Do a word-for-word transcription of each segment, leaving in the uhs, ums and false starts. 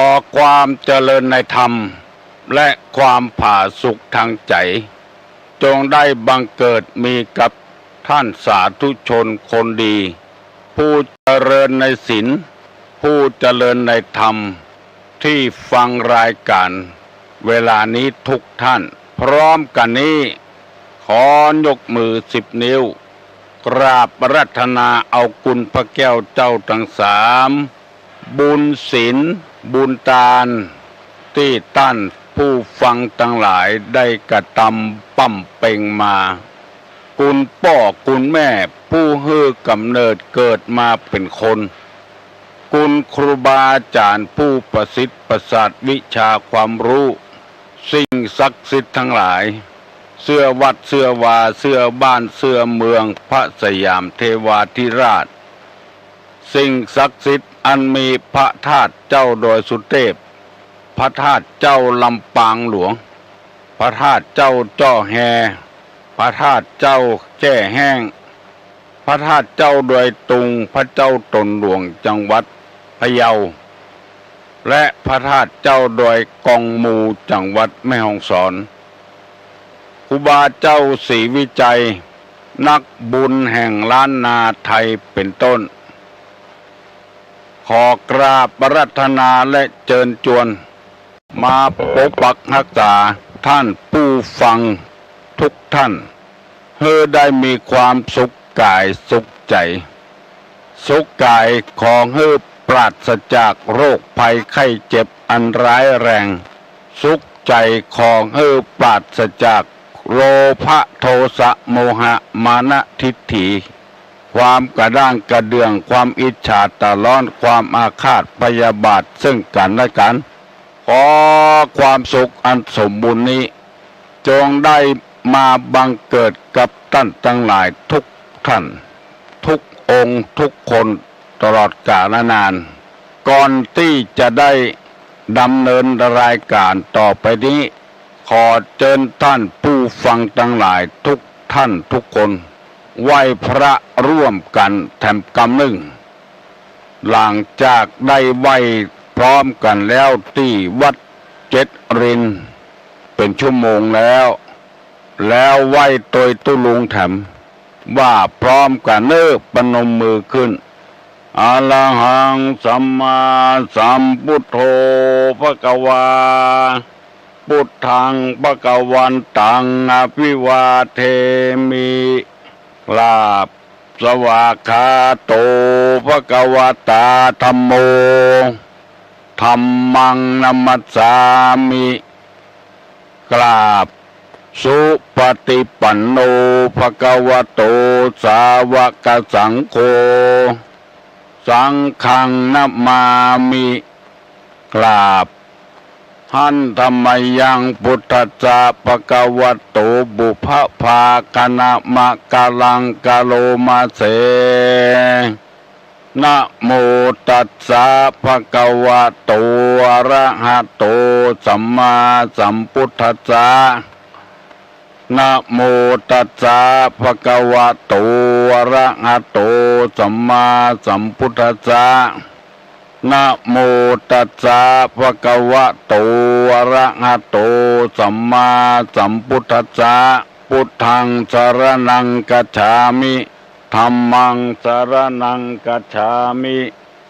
อความเจริญในธรรม และความผาสุกทางใจ๋ จงได้บังเกิดมีกับต้านสาธุชนคนดี ผู้เจริญในศีล ผู้เจริญในธรรม ตี้ฟังรายก๋านเวลานี้ทุกต้าน พร้อมกั๋นนี้ ขอยกมือสิบนิ้ว กราบอาราธนาเอาคุณพระแก้วเจ้าตังสาม บุญศีล บุญตาน ตี้ต้านผู้ฟังตังหลายได้กระตำบำเพ็งมา คุณป้อคุณแม่ผู้หื้อกำเนิดเกิดมาเป๋นคน คุณครูบาอาจ๋ารย์ผู้ประสิทธิ์ประสาทวิชาความฮู้ สิ่งศักดิ์สิทธิ์ตังหลาย เสื้อวัดเสื้อวา เสื้อบ้านเสื้อเมือง พระสยามเทวาธิราช สิ่งศักดิ์สิทธิ์อันมีพระธาตุเจ้าดอยสุเตพ พระธาตุเจ้าลำปางหลวง พระธาตุเจ้าจ้อแฮ พระธาตุเจ้าแจ้แฮ้ง พระธาตุเจ้าดอยตุง พระเจ้าตนหลวงจังหวัดพะเยา และพระธาตุเจ้าดอยกองมูจังหวัดแม่ฮ่องสอน ครูบาเจ้าศรีวิชัย นักบุญแห่งล้านนาไทยเป๋นต้น ขอกราบอาราธนาและเจิญจวน มาปกปักฮักษาต้านผู้ฟังทุกต้าน หื้อได้มีความสุขก๋ายสุขใจ๋ สุขก๋ายขอหื้อปราศจากโรคภัยไข้เจ็บอันร้ายแรง สุขใจ๋ขอหื้อปราศจากโลภะโทสะโมหะมานะทิฏฐิ ความกระด้างกระเดื่อง ความอิจฉาตาฮ้อน ความอาฆาตพยาบาทซึ่งกั๋นและกั๋น ขอความสุขอันสมบูรณ์นี้ จงได้มาบังเกิดกับต้านตังหลายทุกต้าน ทุกองค์ทุกคนตลอดกาลนาน ก่อนตี้จะได้ดำเนินรายก๋านต่อไปนี้ ขอเจิญต้านผู้ฟังตังหลายทุกต้านทุกคน ไหว้พระร่วมกั๋นแถมกำนึ่ง หลังจากได้ไหว้พร้อมกั๋นแล้วตี้วัดเจ็ดริน เป๋นชั่วโมงแล้ว แล้วไหว้ตวยตุ๊ลุงแถม ว่าพร้อมกั๋นเน่อ ประนมมือขึ้น อะระหังสัมมาสัมพุทโธภะคะวา พุทธังภะคะวันตังอะภิวาเทมิ กราบ สวากขาโตภะคะวะตาธัมโม ธัมมังนะมัสสามิ กราบ สุปฏิปันโนภะคะวะโตสาวกสังโฆ สังฆังนะมามิ กราบ หันธะมะยังพุทธัสสะภะคะวะโตปุพพะภาคะนะมะกะลังกะโลมะเส นะโมตัสสะภะคะวะโตอะระหะโตสัมมาสัมพุทธัสสะ นะโมตัสสะภะคะวะโตอะระหะโตสัมมาสัมพุทธัสสะ นะโมตัสสะภะคะวะโตอะระหะโตสัมมาสัมพุทธัสสะ พุทธังสะระณังคัจฉามิ ธัมมังสะระณังคัจฉามิ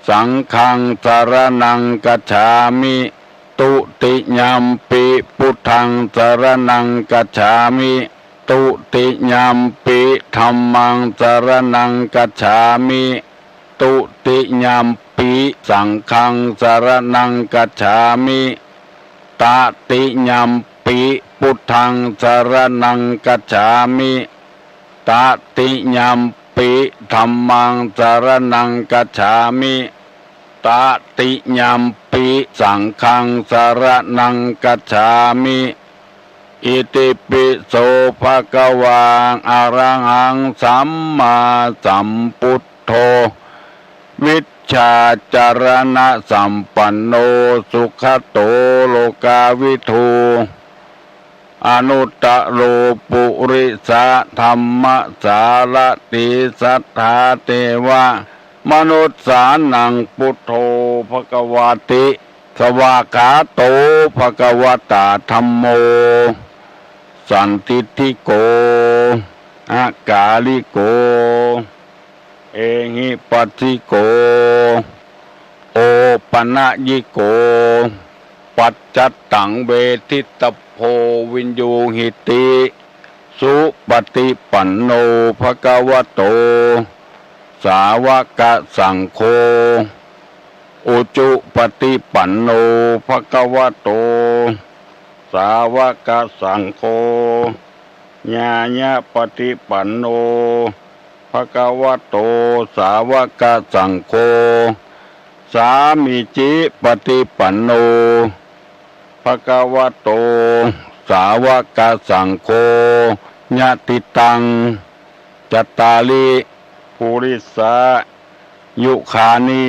สังฆังสะระณังคัจฉามิ ตุติยัมปิพุทธังสะระณังคัจฉามิ ตุติยัมปิธัมมังสะระณังคัจฉามิ ตุติยัมปิสังฆังสะระณังคัจฉามิ ตติยัมปิพุทธังสะระณังคัจฉามิ ตติยัมปิธัมมังสะระณังคัจฉามิ ตติยัมปิสังฆังสะระณังคัจฉามิ อิติปิโสภะคะวา อะระหังสัมมาสัมพุทโธ วิชชาจารณะสัมปันโน สุขะโตโลกาวิทู อนุตตโรปุริสะธัมมะสารถี สัทธาเทวะมนุสสานัง พุทโธภะคะวาติ สวากขาโต ภะคะวะตา ธัมโม สันทิฏฐิโก อะกาลิโก เอหิปัสสิโก โอปะนะยิโก ปัจจัตตัง เวทิตะโพ วิญญูหิติ สุปะฏิปันโน ภะคะวะโต สาวะกะสังโฆ อุจุปะฏิปันโน ภะคะวะโต สาวะกะสังโฆ ญาญะปะฏิปันโน ภะคะวะโต สาวะกะสังโฆ สามีจิปะฏิปันโน ภะคะวะโต สาวะกะสังโฆ ยะถิตัง จัตตาริ ปุริสา ยุคานิ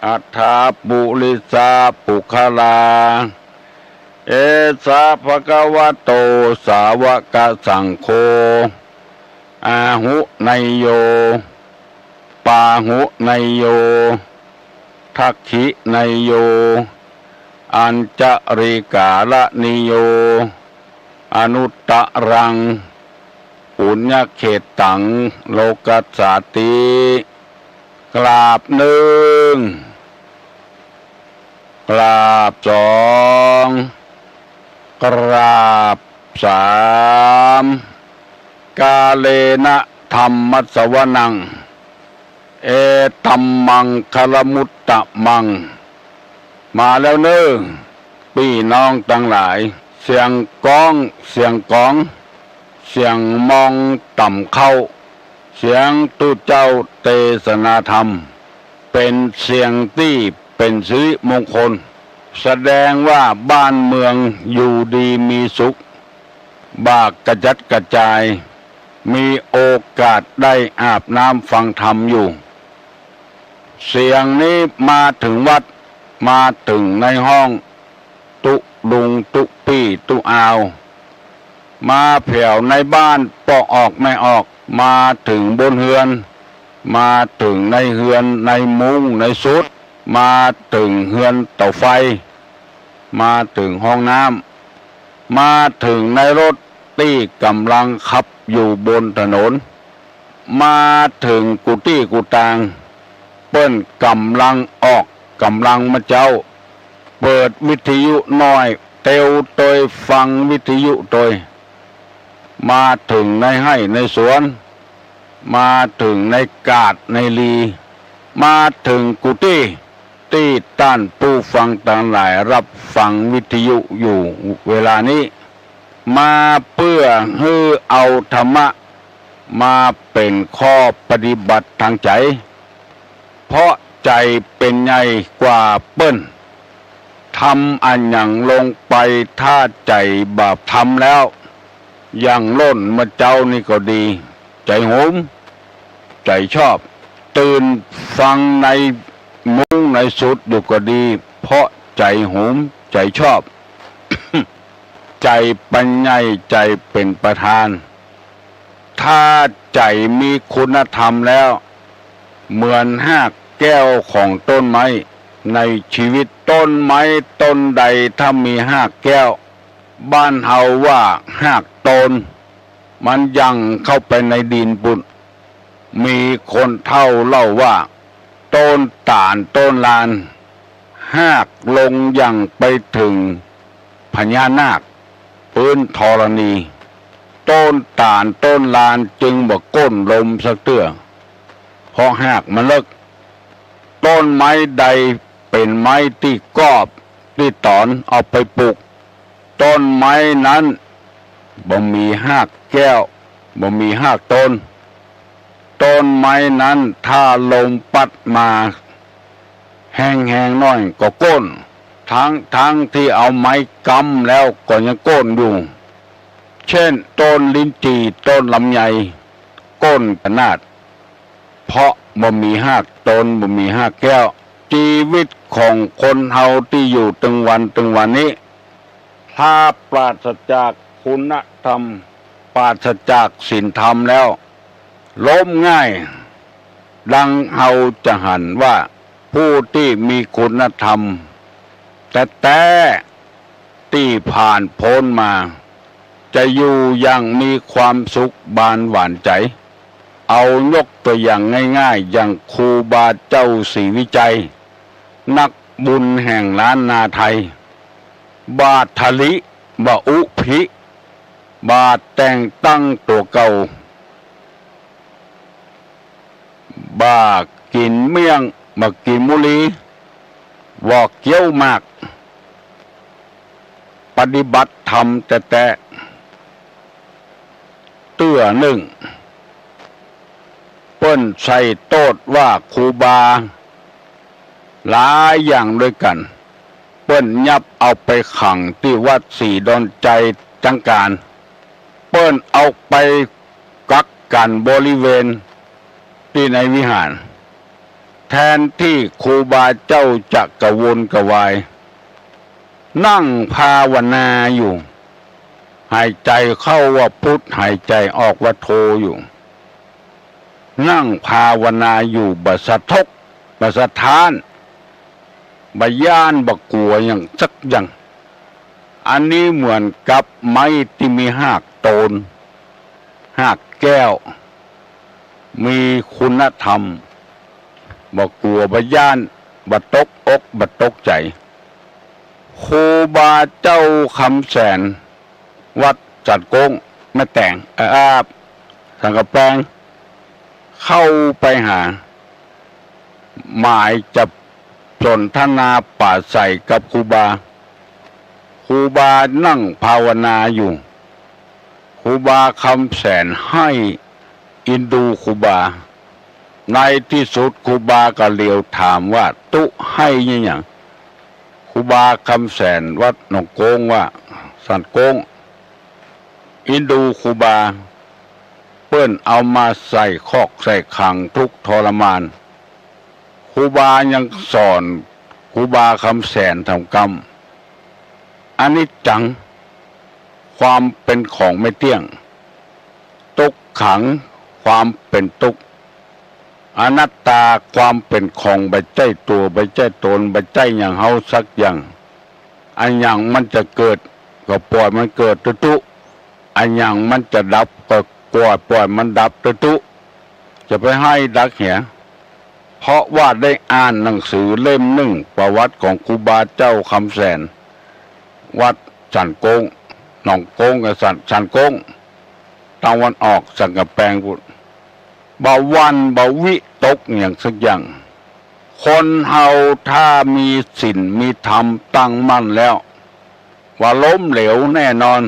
อัฏฐา ปุริสา ปุคคลา เอสะ ภะคะวะโต สาวะกะสังโฆ อาหุเนยโย ปาหุเนยโย ทักขิเนยโย อัญจริกาละนิโย อนุตตะรัง ปุญญะเขตตัง โลกัสสาติ กราบนึ่ง กราบสอง กราบสาม กาเลนะ ธัมมะสะวะนัง เอตัมมังคะละมุตตะมัง มาแล้วเน่อ ปี้น้องตังหลาย เสียงก๊อง เสียงก๋อง เสียงมองต่ำเข้า เสียงตุ๊เจ้าเตสนาธรรม เป๋นเสียงตี้เป๋นสิริมงคล แสดงว่าบ้านเมืองอยู่ดีมีสุข บ่ากระจัดกระจาย มีโอกาสได้อาบน้ำฟังธรรมอยู่ เสียงนี้มาเถิงวัด มาเถิงในห้อง ตุ๊ลุงตุ๊ปี้ตุ๊อาว มาแผวในบ้านป้อออกแม่ออก มาเถิงบนเฮือน มาเถิงในเฮือนในมุ้งในสุด มาเถิงเฮือนเต๋าไฟ มาเถิงห้องน้ำ มาเถิงในรถตี้ก่ำลังขับอยู่บนถนน มาเถิงกู้ตี้กู้ตาง เปิ้นก่ำลังออกก่ำลังมาเจ๊า เปิดวิทยุน้อยเตียวตวยฟังวิทยุตวย มาเถิงในไฮ่ในสวน มาเถิงในกาดในลี มาเถิงกู้ตี้ ตี้ต้านผู้ฟังตังหลายฮับฟังวิทยุอยู่เวลานี้ มาเปื้อหื้อเอาธรรมะ มาเป๋นข้อปฏิบัติตางใจ๋ เพราะใจ๋เป๋นใหญ่กว่าเปิ้น ทำอะหยังลงไปถ้าใจ๋บ่าทำแล้ว อย่างโน้นเมื่อเจ๊านี้ก็ดี ใจ๋หุม ใจ๋ชอบ ตื่นฟังในมุ้งในสุดอยู่ก็ดี เพราะใจ๋หุม ใจ๋ชอบ ใจ๋เป๋นใหญ่ ใจ๋เป๋นประธาน ถ้าใจ๋มีคุณธรรมแล้ว เหมือนฮากแก้วของต้นไม้ ในชีวิตต้นไม้ต้นใดถ้ามีฮากแก้ว บ้านเฮาว่าฮากโตน มันยังเข้าไปในดินปู้น มีคนเฒ่าเล่าว่า โตนต๋าลโตนลาน ฮากลงยังไปเถิงพญานาค ปื้นธรณี โตนต๋าลโตนลานจึงบ่โก้นลมสักเตื้อ เพราะฮากมันเลิก ต้นไม้ใดเป๋นไม้ตี้กอบตี้ต๋อนเอาไปปลูก ต้นไม้นั้นบ่มีฮากแก้ว บ่มีฮากโตน ต้นไม้นั้นถ้าลมปั๊ดมาแฮงๆ หน้อยก็โก้น ตึงๆ ตี้เอาไม้กำแล้วก็ยังโก้นอยู่ เช่น ต้นลิ้นจี่ ต้นลำไย โก้นขนาด เพราะบ่มีฮากโตน บ่มีฮากแก้ว จีวิตของคนเฮาตี้อยู่ตึงวันตึงวันนี้ ถ้าปราศจากคุณธรรม ปราศจากศีลธรรมแล้ว ล้มง่าย ดังเฮาจะหันว่า ผู้ตี้มีคุณธรรม แต๊ๆ ตี้ผ่านป๊นมา จะอยู่อย่างมีความสุขบานหวานใจ๋ เอายกตั๋วอย่างง่ายๆ อย่างครูบาเจ้าศรีวิชัย นักบุญแห่งล้านนาไทย บ่าถลิ บ่าอุภิ บ่าแต่งตั้งตั๋วเก่า บ่ากิ๋นเมี่ยง บ่ากิ๋นบุหรี่ บ่าเคี้ยวหมาก ปฏิบัติธรรมแต๊ๆ เตื้อนึ่ง เปิ้นใส่โต้ษว่าครูบาหลายอย่างตวยกั๋น เปิ้นยับเอาไปขังตี้วัดศรีดอนชัยจังก๋าน เปิ้นเอาไปกักกั๋นบริเวณตี้ในวิหาร แทนตี้ครูบาเจ้าจะกระวนกระวาย นั่งภาวนาอยู่ หายใจ๋เข้าว่าพุทธ หายใจ๋ออกว่าโธอยู่ นั่งภาวนาอยู่ บ่สะทก บ่สะท้าน บ่ย้าน บ่กั๋วอย่างสักอย่าง อันนี้เหมือนกับไม้ตี้มีฮากโตน ฮากแก้ว มีคุณธรรม บ่กั๋ว บ่ย้าน บ่ตกอก บ่ตกใจ๋ ครูบาเจ้าคำแสน วัดสันโก๊ง แม่แตง เอ่อ สันกำแปง เข้าไปหา หมายจะสนทนาปราศรัยกับครูบา ครูบานั่งภาวนาอยู่ ครูบาคำแสนไห้อินดูครูบา ในตี้สุดครูบาก็เหลียวถามว่า ตุ๊ไห้อะหยัง ครูบาคำแสนวัดหนองโก๊งว่า สันโก๊ง อินดูครูบา เปิ้นเอามาใส่คอกใส่ขังทุกข์ทรมาน ครูบายังสอนครูบาคำแสนถามกำ อนิจจัง ความเป๋นของไม่เตี้ยง ตุ๊กขัง ความเป๋นตุ๊กข์ อนัตตา ความเป๋นของบ่ใจ้ตั๋ว บ่ใจ้ตน บ่ใจ้อย่างเฮาสักอย่าง อะหยังมันจะเกิดก็ป่อยมันเกิดตุ๊ๆ อะหยังมันจะดับก็ป่อย ป่อยมันดับตุ๊ๆ จะไปไห้ดักเหีย เพราะว่าได้อ่านหนังสือเล่มนึ่ง ประวัติของครูบาเจ้าคำแสน วัดสันโก๊ง หนองโก๊งกับสัน สันโก๊ง ตะวันออกสันกำแปงปู้น บ่หวั่นบ่วิตกอย่างสักอย่าง คนเฮาถ้ามีศีลมีธรรมตั้งมั่นแล้ว บ่ล้มเหลวแน่นอน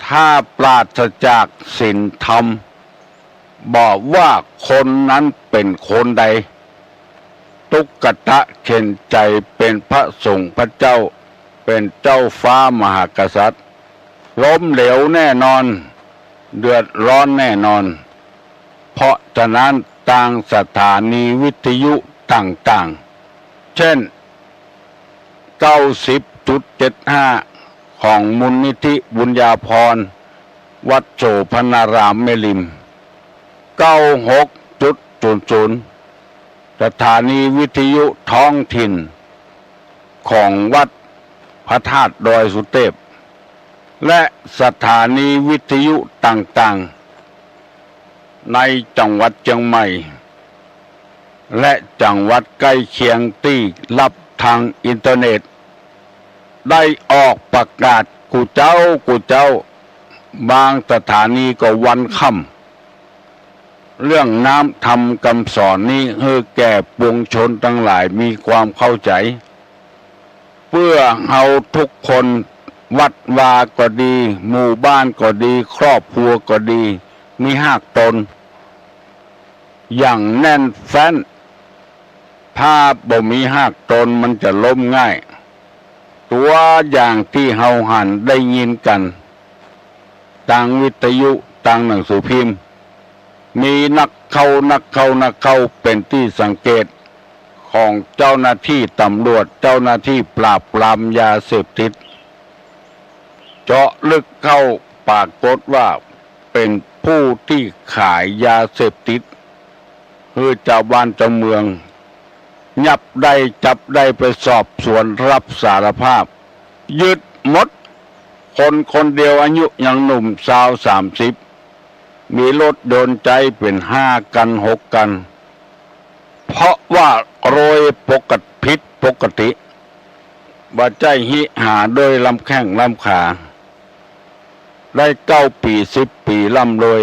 ถ้าปราศจากศีลธรรม บ่ว่าคนนั้นเป๋นคนใด ตุ๊กตะเข็ญใจ๋เป๋นพระสงฆ์พระเจ้า เป๋นเจ้าฟ้ามหากษัตริย์ ล้มเหลวแน่นอน เดือดร้อนแน่นอน เพราะฉะนั้นตางสถานีวิทยุต่างๆ เช่น เก้าสิบจุดเจ็ดห้า ของมูลนิธิบุญญาภรณ์ วัดโสภณารามแม่ริม เก้าหกจุดศูนย์ศูนย์ สถานีวิทยุท้องถิ่นของวัดพระธาตุดอยสุเทพ และสถานีวิทยุต่างๆ ในจังหวัดเชียงใหม่ และจังหวัดใกล้เคียงตี้ฮับตางอินเทอร์เน็ต ได้ออกประกาศกู้เจ๊ากู้เจ๊า บางสถานีก็วันค่ำ เรื่องน้ำธรรมกำสอนนี้หื้อแก่ปวงชนตังหลายมีความเข้าใจ๋ เปื้อเฮาทุกคน วัดวาก็ดี หมู่บ้านก็ดี ครอบครัวก็ดี มีฮากโตน อย่างแน่นแฟ้น ถ้าบ่มีฮากโตนมันจะล้มง่าย ตั๋วอย่างตี้เฮาหันได้ยินกั๋น ตางวิทยุ ตางหนังสือพิมพ์ มีนักเข้า นักเข้า นักเข้า เป๋นตี้สังเกตของเจ้าหน้าตี้ตำรวจ เจ้าหน้าตี้ปราบปรามยาเสพติด เจาะลึกเข้าปรากฏว่าเป๋นผู้ตี้ขายยาเสพติด หื้อจาวบ้านจาวเมือง ยับได้จับได้ไปสอบสวนรับสารภาพ ยึดหมด คนคนเดียวอายุยังหนุ่มซาวสามสิบ มีรถยนต์ใจ๊เป๋นห้ากั๋นหกกั๋น เพราะว่าโดยปกติ ผิดปกติ บ่ใจ้หิหาโดยลำแข้งลำขา ได้เก๊าปี๋สิบปี๋ร่ำรวย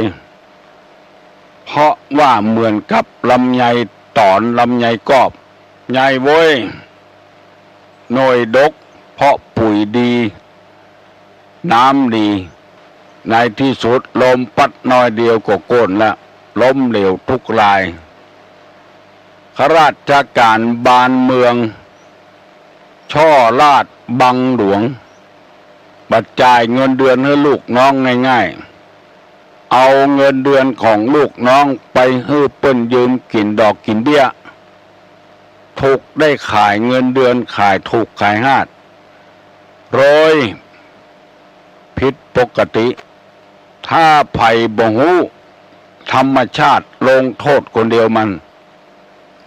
เพราะว่าเหมือนกับลำไยต๋อนลำไยกอบ ใหญ่เว้ย หน่วยดก เพราะปุ๋ยดี น้ำดี ในตี้สุดลมปั๊ดน้อยเดียวก็โค่นละ ล้มเหลวทุกราย ข้าราชก๋านบ้านเมือง ช่อราชบังหลวง บ่จ่ายเงินเดือนหื้อลูกน้องง่ายๆ เอาเงินเดือนของลูกน้องไปหื้อเปิ้นยืมกิ๋นดอกกิ๋นเบี้ย ถูกได้ขายเงินเดือน ขายถูกขายฮาด โดยผิดปกติ ถ้าใผบ่ฮู้ ธรรมชาติลงโต้ษคนเดียวมัน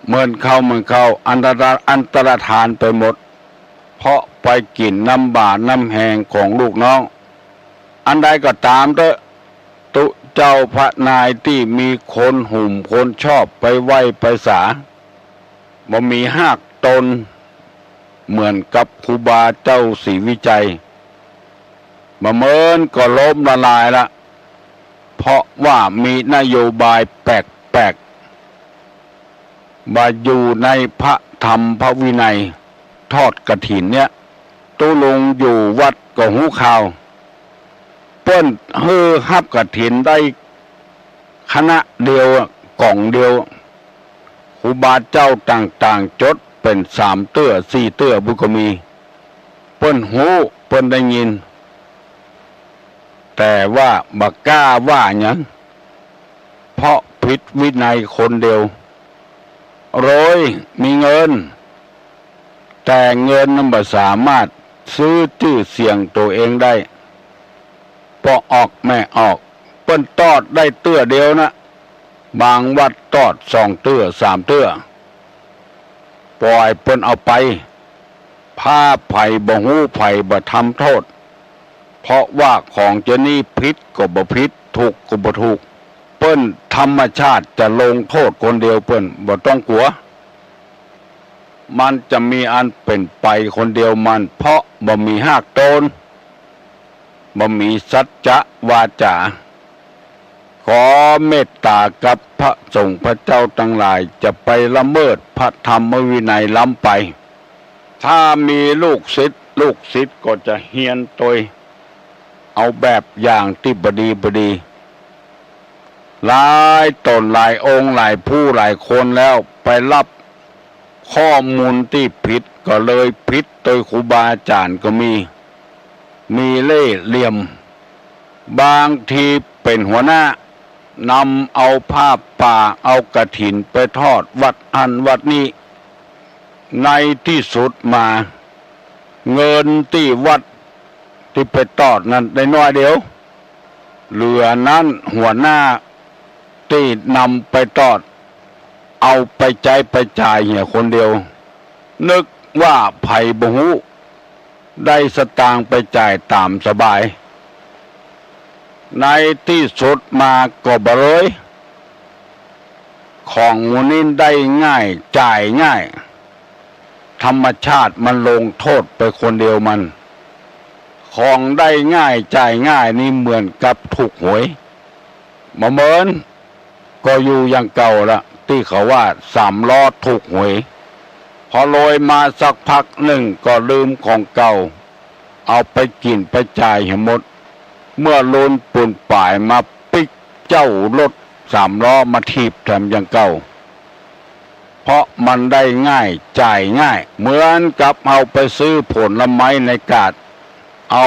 เหมือนเข้า เหมือนเข้า อันตร อันตรธานไปหมด เพราะไปกิ๋นน้ำบ่าน้ำแฮงของลูกน้อง อันใดก็ต๋ามเต๊อะ ตุ๊เจ้าพระนายตี้มีคนหุ่มคนชอบไปไหว้ไปสา บ่มีฮากตน เหมือนกับครูบาเจ้าศรีวิชัย บ่เหมินก็ล้มละลายละ เพราะว่ามีนโยบายแปลกๆ บ่าอยู่ในพระธรรมพระวินัย ทอดกฐินเนี่ย ตุ๊ลุงอยู่วัดก็ฮู้ข่าว เปิ้นหื้อฮับกฐินได้คณะเดียว ก๋องเดียว ครูบาเจ้าต่างๆ จดเป๋นสามเตื้อสี่เตื้อปุ้นก็มี เปิ้นฮู้ เปิ้นได้ยิน แต่ว่าบ่กล้าว่าหยัง เพราะผิดวินัยคนเดียว โดยมีเงิน แต่เงินนั้นบ่สามารถซื้อจื้อเสียงตั๋วเองได้ ป้อออกแม่ออก เปิ้นตอดได้เตื้อเดียวนะ บางวัดตอดสองเตื้อสามเตื้อ ป่อยเปิ้นเอาไป ถ้าใผบ่ฮู้ ใผบ่ทำโต้ษ เพราะว่าของเจ้านี้ผิดก็บ่ผิด ถูกก็บ่ถูก เปิ้นธรรมชาติจะลงโต้ษคนเดียวเปิ้น บ่ต้องกั๋ว มันจะมีอันเป๋นไปคนเดียวมัน เพราะบ่มีฮากตน บ่มีสัจจะวาจา ขอเมตตากับพระสงฆ์พระเจ้าตังหลาย จะไปละเมิดพระธรรมวินัยล้ำไป ถ้ามีลูกศิษย์ ลูกศิษย์ก็จะเฮียนตวย เอาแบบอย่างตี้บ่ดีบ่ดี หลายต๋นหลายองค์หลายผู้หลายคนแล้ว ไปฮับข้อมูลตี้ผิด ก็เลยผิดตวยครูบาอาจ๋ารย์ก็มี มีเล่ห์เหลี่ยม บางทีเป๋นหัวหน้า นำเอาผ้าป่า เอากฐินไปทอดวัดหั้นวัดนี้ ในตี้สุดมา เงินตี้วัดตี้ไปตอดนั้นได้น้อยเดียว เหลือนั้นหัวหน้าตี้นำไปตอด เอาไปใจ๊ไปจ่ายเหียคนเดียว นึกว่าใผบ่ฮู้ ได้สตางค์ไปจ่ายต๋ามสบาย ในตี้สุดมาก็บ่เลย ของหมู่นี้ได้ง่าย จ่ายง่าย ธรรมชาติมันลงโต้ษไปคนเดียวมัน ของได้ง่ายจ่ายง่ายนี่เหมือนกับถูกหวย บ่เหมิน ก็อยู่อย่างเก่าละ ตี้เขาว่าสามล้อถูกหวย พอโดยมาสักพักนึ่งก็ลืมของเก่า เอาไปกิ๋นไปจ่ายเหียหมด เมื่อลุนปูนป๋ายมาปิ๊กเจ้ารถสามล้อมาถีบแถมอย่างเก่า เพราะมันได้ง่ายจ่ายง่าย เหมือนกับเฮาไปซื้อผลไม้ในตลาด เอา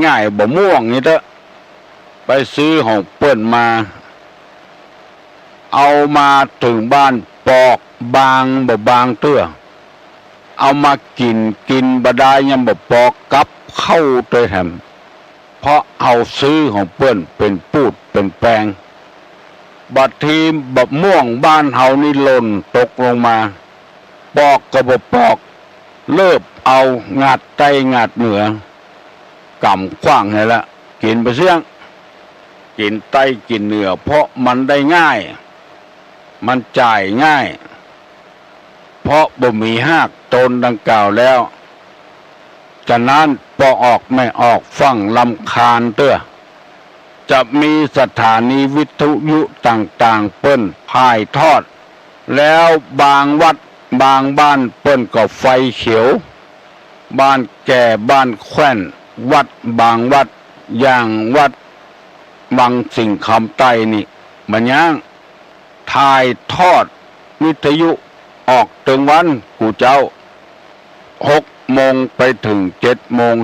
ง่ายๆ บ่าม่วงนี่เต๊อะ ไปซื้อของเปิ้นมา เอามาเถิงบ้านปอกบางบ่บางเตื้อ เอามากิ๋น กิ๋นบ่ดายยังบ่ปอกับเข้าตวยแถม เพราะเฮาซื้อของเปิ้นเป๋นปูดเป๋นแปง บางทีบ่าม่วงบ้านเฮานี่หล่นตกลงมา ปอกก็บ่ปอก เลิบเอา งัดใต้งัดเหนือ ก๋ำขว้างหั้นละ กิ๋นบ่เสี้ยง กิ๋นใต้กิ๋นเหนือ เพราะมันได้ง่าย มันจ่ายง่าย เพราะบ่มีฮากตนดังกล่าวแล้ว ฉะนั้นป้อออกแม่ออกฟั่งรำคาญเตื้อ จะมีสถานีวิทยุต่างๆ เปิ้นถ่ายทอด แล้วบางวัดบางบ้านเปิ้นก็ไฟเขียว บ้านแก่บ้านแคว่น วัดบางวัด อย่างวัดวังสิงห์คำใต้นี่ บ่ายัง ถ่ายทอดวิทยุออกตึงวันกู้เจ้า หกโมงไปเถิงเจ็ดโมง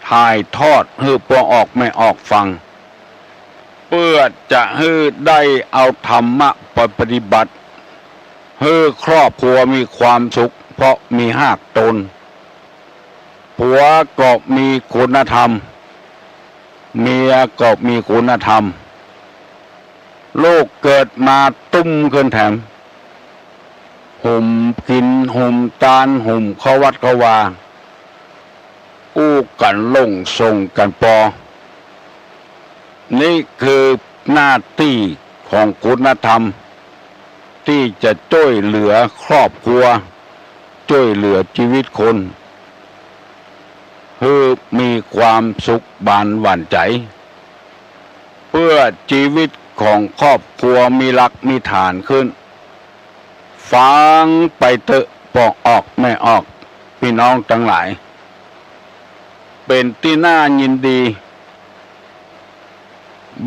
ถ่ายทอดหื้อป้อออกแม่ออกฟัง เปื้อจะหื้อได้เอาธรรมะไปปฏิบัติ หื้อครอบครัวมีความสุข เพราะมีฮากตน ผัวก็มีคุณธรรม เมียก็มีคุณธรรม ลูกเกิดมาตุ้มขึ้นแถม หุมกิ๋น หุมตาน หุมเข้าวัดเข้าวา อู้กั๋นลงส่งกั๋นปอ นี่คือหน้าตี้ของคุณธรรม ตี้จะจ้วยเหลือครอบครัว จ้วยเหลือจีวิตคน หื้อมีความสุขบานหวั่นใจ๋ เปื้อจีวิตของครอบครัวมีหลักมีฐานขึ้น ฟังไปเต๊อะป้อออกแม่ออก ปี้น้องตังหลาย เป๋นตี้น่ายินดี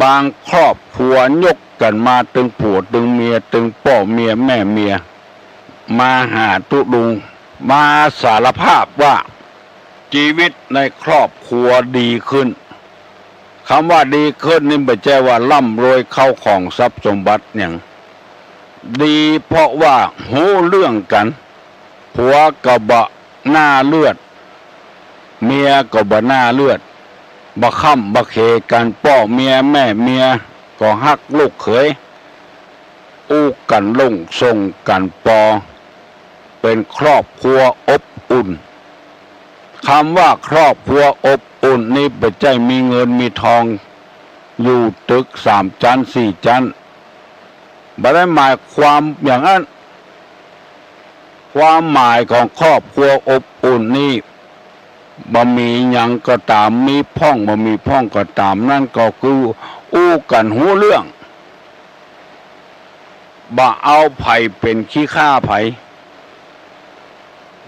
บางครอบครัวยกกั๋นมาตึงผัวตึงเมีย ตึงป้อเมียแม่เมีย มาหาตุ๊ลุง มาสารภาพว่า จีวิตในครอบครัวดีขึ้น กำว่าดีขึ้นนี่บ่ใจ้ว่าร่ำรวยเข้าของทรัพย์สมบัติหยัง ดีเพราะว่าฮู้เรื่องกั๋น ผัวก็บ่หน้าเลือด เมียก็บ่หน้าเลือด บ่ค่ำบ่เขกั๋น ป้อเมียแม่เมียก็ฮักลูกเขย อู้กั๋นลงส่งกั๋นปอ เป๋นครอบครัวอบอุ่น กำว่าครอบครัวอบอุ่นนี่บ่ใจ้มีเงินมีทอง อยู่ตึกสามจั๊นสี่จั๊น บ่ได้หมายความอย่างนั้น ความหมายของครอบครัวอบอุ่นนี่ บ่มีหยังก็ต๋าม มีพ่องบ่มีพ่องก็ต๋าม นั้นก็คืออู้กั๋นฮู้เรื่อง บ่เอาใผเป๋นขี้ข้าใผ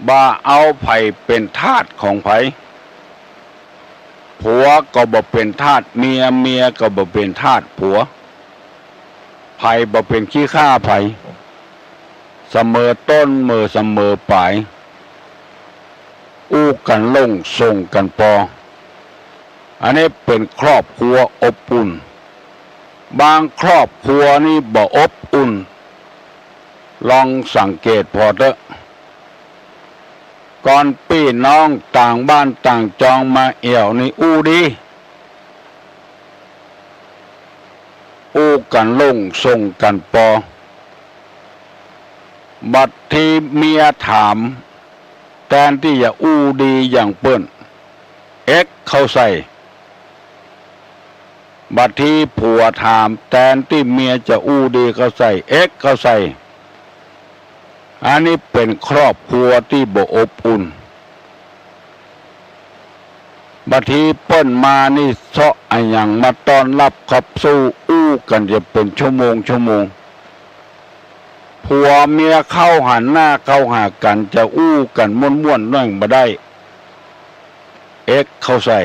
บ่เอาใผเป๋นทาสของใผ ผัวก็บ่เป๋นทาสเมีย เมียก็บ่เป๋นทาสผัว ใผบ่เป๋นขี้ข้าใผ เสมอต้นเมอเสมอป๋าย อู้กั๋นลงส่งกั๋นปอ อันนี้เป๋นครอบครัวอบอุ่น บางครอบครัวนี่บ่อบอุ่น ลองสังเกตปอเต๊อะ ก่อนปี้น้องต่างบ้านต่างจองมาแอ่วนี่อู้ดี อู้กั๋นลงส่งกั๋นปอ บัดทีเมียถาม แตนตี้จะอู้ดีอย่างเปิ้น เอ็กเข้าใส่ บัดทีผัวถาม แตนตี้เมียจะอู้ดีเข้าใส่ เอ็กเข้าใส่ อันนี้เป๋นครอบครัวตี้บ่อบอุ่น บัดทีเปิ้นมานี่เซาะอะหยังมาต้อนฮับขับสู้ อู้กั๋นจะเป๋นชั่วโมงชั่วโมง ผัวเมียเข้าหันหน้าเข้าหากั๋น จะอู้กั๋นม่วนๆ หน้อยบ่ได้ เอ็กเข้าใส่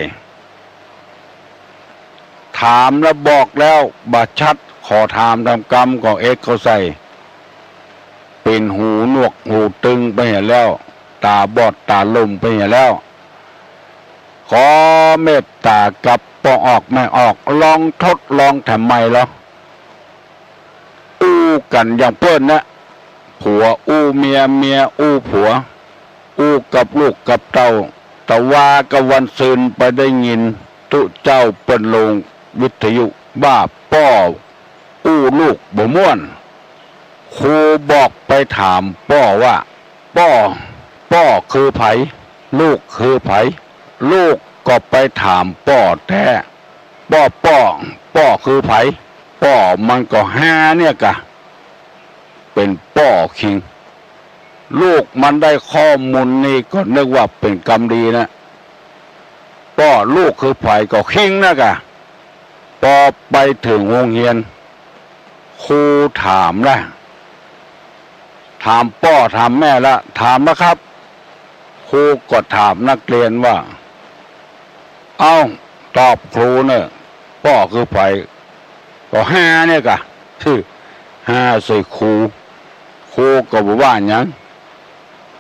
ถามแล้วบอกแล้วบ่ชัด ขอถามต๋ามกำก็เอ็กเข้าใส่ เป๋นหูหนวกหูตึงไปเหียแล้ว ต๋าบอดต๋าลุ่มไปเหียแล้ว ขอเมตต๋ากับป้อออกแม่ออก ลองทดลองแถมใหม่ลอ อู้กั๋นอย่างเปิ้นนะ ผัวอู้เมีย เมียอู้ผัว อู้กับลูกกับเต้า ตะวากับวันซืนไปได้ยินตุ๊เจ้าเปิ้นลงวิทยุว่าป้ออู้ลูกบ่ม่วน ครูบอกไปถามป้อว่า ป้อ ป้อคือใผ ลูกคือใผ ลูกก็ไปถามป้อแต๊ ป้อ ป้อ ป้อคือใผ ป้อมันก็ฮาเนี่ยก่ะ เป๋นป้อคิง ลูกมันได้ข้อมูลนี่ก็นึกว่าเป๋นกำดีนะ ป้อ ลูกคือใผก็คิงนะก่ะ ปอไปเถิงโฮงเฮียน ครูถามละ ถามป้อถามแม่ละ ถามแล้วครับ ครูก็ถามนักเรียนว่า เอ้า ตอบครูเน่อ ป้อคือใผ ก็ฮาเนี่ยก่ะ ฮาใส่ครู ครูก็บ่ว่าหยัง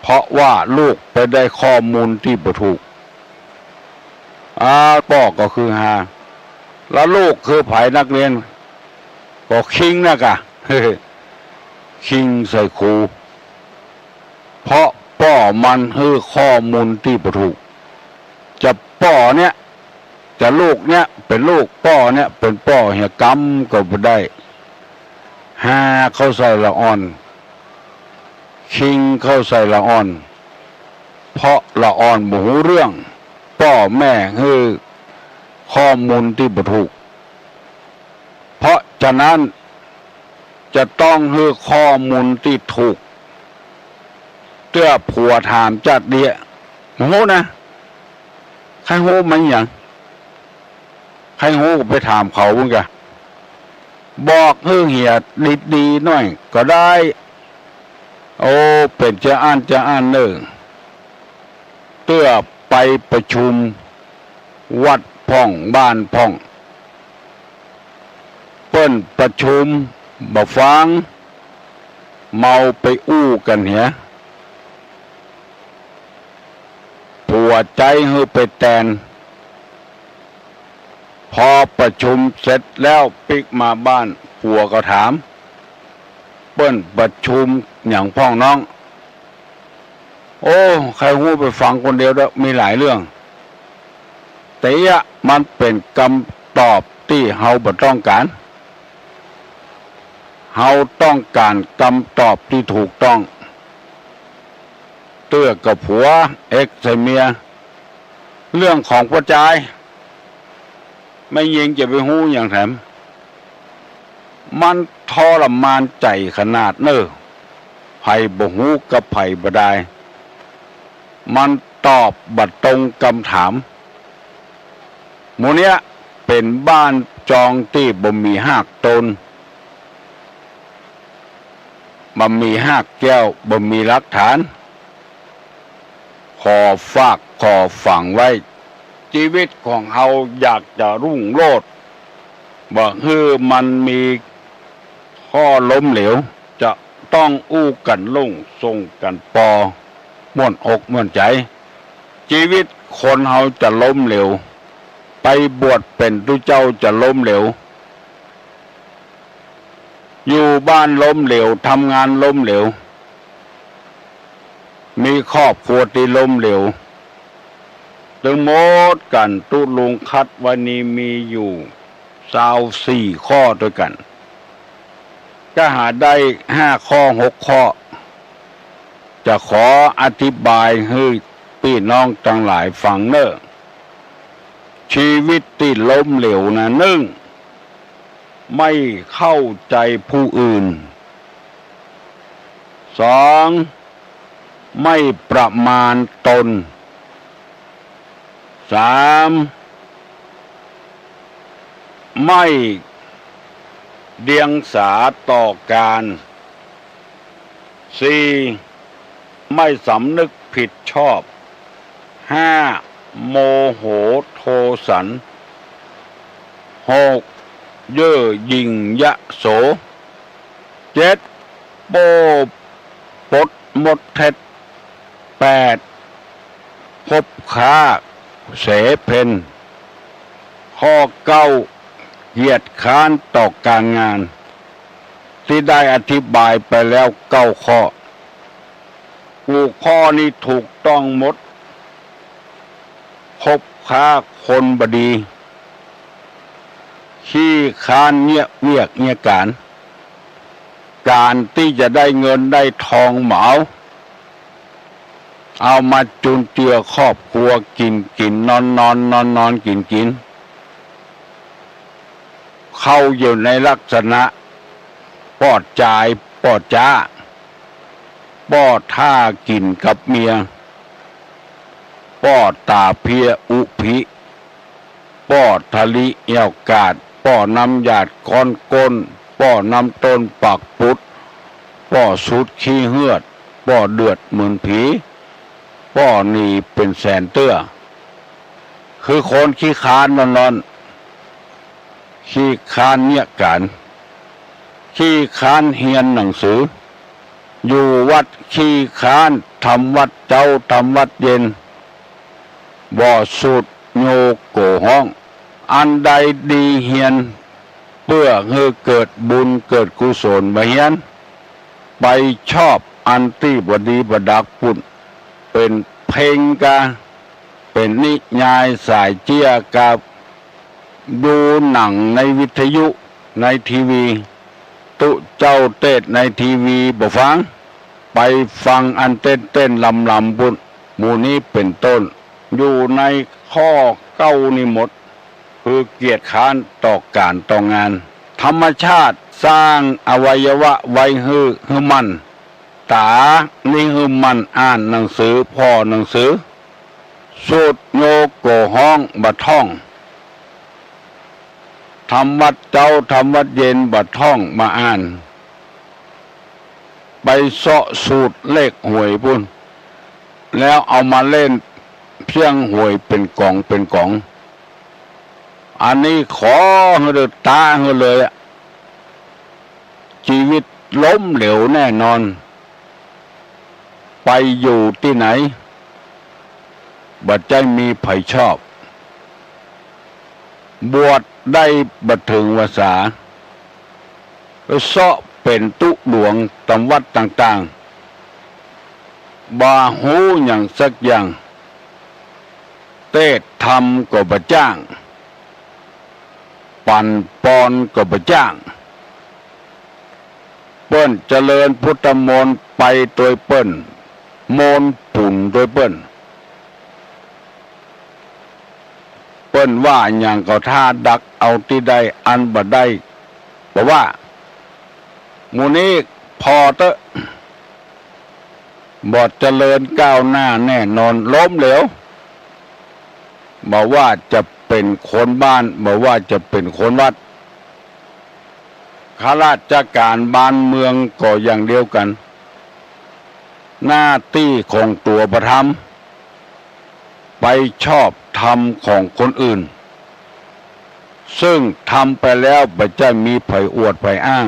เพราะว่าลูกไปได้ข้อมูลตี้บ่ถูก อ้าว ป้อก็คือฮา แล้วลูกคือใผ นักเรียน ก็คิงนะก่ะ คิงใส่ครู เพราะป้อมันหื้อข้อมูลตี้บ่ถูก จะป้อเนี่ย จะลูกเนี่ยเป๋นลูก ป้อเนี่ยเป๋นป้อ เหียกำก็บ่ได้ ฮาเข้าใส่ละอ่อน คิงเข้าใส่ละอ่อน เพราะละอ่อนบ่ฮู้เรื่อง ป้อแม่หื้อข้อมูลตี้บ่ถูก เพราะฉะนั้นจะต้องหื้อข้อมูลตี้ถูก เตื้อผัวถามจาดเดีย บ่ฮู้นะ ใค่ฮู้มันหยัง ใค่ฮู้ก็ไปถามเขาเบิ่งก่ะ บอกหื้อเหียดีๆ หน้อยก็ได้ โอ้ เป๋นจาอั้นจาอั้นเน่อ เตื้อไปประชุมวัดพ่องบ้านพ่อง เปิ้นประชุมบ่ฟัง เมาไปอู้กั๋นเหีย ผัวใจ๊หื้อไปแตน พอประชุมเสร็จแล้วปิ๊กมาบ้าน ผัวก็ถาม เปิ้นประชุมหยังพ่องน้อง โอ้ ใค่ฮู้ไปฟังคนเดียวเต๊อะ มีหลายเรื่อง แต่เยียะมันเป๋นกำตอบตี้เฮาบ่ต้องก๋าน เฮาต้องก๋านกำตอบตี้ถูกต้อง เตื้อกับผัว เอ็กใส่เมีย เรื่องของป้อจาย แม่ญิงจะไปฮู้หยังแถม มันทรมานใจ๋ขนาดเน่อ ใผบ่ฮู้กับใผบ่ดาย มันตอบบ่ตรงกำถาม หมู่เนี้ยเป๋นบ้านจองตี้บ่มีฮากตน บ่มีฮากแก้ว บ่มีหลักฐาน ขอฝากขอฝังไว้ จีวิตของเฮาอยากจะรุ่งโรจน์ บ่หื้อมันมีข้อล้มเหลว จะต้องอู้กั๋นลงส่งกั๋นปอ ม่วนอกม่วนใจ๋ จีวิตคนเฮาจะล้มเหลว ไปบวชเป๋นตุ๊เจ้าจะล้มเหลว อยู่บ้านล้มเหลว ทำงานล้มเหลว มีครอบครัวตี้ล้มเหลว ตึงหมดกั๋น ตุ๊ลุงคัดไว้นี้มีอยู่ซาวสี่ข้อตวยกั๋น ก็หาได้ห้าข้อหกข้อ จะขออธิบายหื้อปี้น้องตังหลายฟังเน่อ จีวิตตี้ล้มเหลวนะ นึ่ง ไม่เข้าใจ๋ผู้อื่น สอง ไม่ประมาณตน สาม ไม่เดียงสาต่อการ สี่ ไม่สำนึกผิดชอบ ห้า โมโหโทสัน หก เย่อหยิ่งยโส เจ็ด โป้ปดมดเท็จ แปด คบค้าเสเพน ข้อเก้า เกียจคร้านต่อการงาน ตี้ได้อธิบายไปแล้วเก้าข้อ กู้ข้อนี้ถูกต้องหมด คบค้าคนบ่ดี ขี้คร้านเยียะเวียกเยียะก๋าน ก๋านตี้จะได้เงินได้ทองบ่เอา เอามาจุนเจือครอบครัว กิ๋นกิ๋น นอนนอน นอนนอน กิ๋นกิ๋น เข้าอยู่ในลักษณะป้อจายป้อจ๊า ป้อท่ากิ๋นกับเมีย ป้อต๋าเพียอุผิ ป้อทะลิแอ้วกาด ป้อน้ำหยาดก้อนก้น ป้อน้ำต้นปากปุด ป้อสูดขี้เฮือด ป้อเดือดเหมือนผี ป้อหนี้เป๋นแสนเตื้อ คือคนขี้คร้านนอนๆ ขี้คร้านเยียะก๋าน ขี้คร้านเฮียนหนังสือ อยู่วัดขี้คร้าน ทำวัดเจ๊า ทำวัดเย็น บ่สูดโญโกฮ้อง อันใดดีเฮียน เปื้อหื้อเกิดบุญเกิดกุศลบ่เฮียน ไปชอบอันตี้บ่ดีบ่ดักปุ้น เป๋นเพลงกา เป๋นนิยายสายเจี้ยกา ดูหนังในวิทยุ ในทีวี ตุ๊เจ้าเตสน์ในทีวีบ่ฟัง ไปฟังอันเต้นๆ ลำๆ ปุ้น หมู่นี้เป๋นต้น อยู่ในข้อเก้านี้หมด คือเกียจคร้านต่อก๋านต่องาน ธรรมชาติสร้างอวัยวะไว้หื้อ หื้อมั่น ต๋านี้หื้อมั่นอ่านหนังสือ ผ่อหนังสือ สูดโญโกฮ้องบ่ท่อง ทำวัดเจ๊า ทำวัดเย็นบ่ท่องมาอ่าน ไปเซาะสูดเลขหวยปุ้น แล้วเอามาเล่นเพี้ยงหวยเป๋นก๋องเป๋นก๋อง อันนี้ขอหื้อเดินต๋าหื้อเลยอะ จีวิตล้มเหลวแน่นอน ไปอยู่ตี้ไหน บ่ใจ้มีใผชอบ บวชได้บ่เถิงวาสา เซาะเป๋นตุ๊หลวงต๋ามวัดต่างๆ บ่ฮู้หยังสักอย่าง เตสน์ธรรมก็บ่จ้าง ปั๋นปอนก็บ่จ้าง เปิ้นเจริญพุทธมนต์ไปตวยเปิ้น มนต์ปุนตวยเปิ้น เปิ้นว่าหยังก็ถ้าดักเอาตี้ได้ อันบ่ได้บ่ว่า หมู่นี้ผ่อเต๊อะ บ่เจริญก้าวหน้าแน่นอน ล้มเหลว บ่ว่าจะเป๋นคนบ้าน บ่ว่าจะเป๋นคนวัด ข้าราชก๋านบ้านเมืองก็อย่างเดียวกั๋น หน้าตี้ของตั๋วบ่ทำ ไปชอบทำของคนอื่น ซึ่งทำไปแล้วบ่ใจ้มีใผอวดใผอ้าง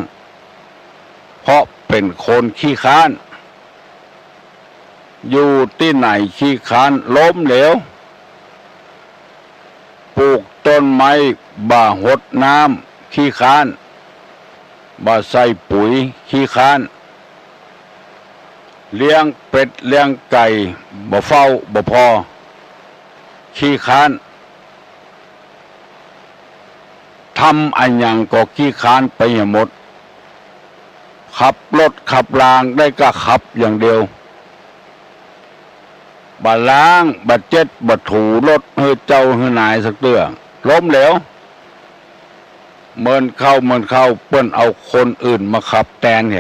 เพราะเป๋นคนขี้คร้าน อยู่ตี้ไหนขี้คร้าน ล้มเหลว ปลูกต้นไม้บ่หดน้ำ ขี้คร้าน บ่ใส่ปุ๋ย ขี้คร้าน เลี้ยงเป็ดเลี้ยงไก่ บ่เฝ้าบ่ผ่อ ขี้คร้าน ทำอะหยังก็ขี้คร้านไปหมด ขับรถขับลาได้ก้าขับอย่างเดียว บ่ล้างบ่เจ็ดบ่ถูรถหื้อเจ้าหื้อนายสักเตื้อ ล้มเหลว เมินเข้าเมินเข้า เปิ้นเอาคนอื่นมาขับแตนแหม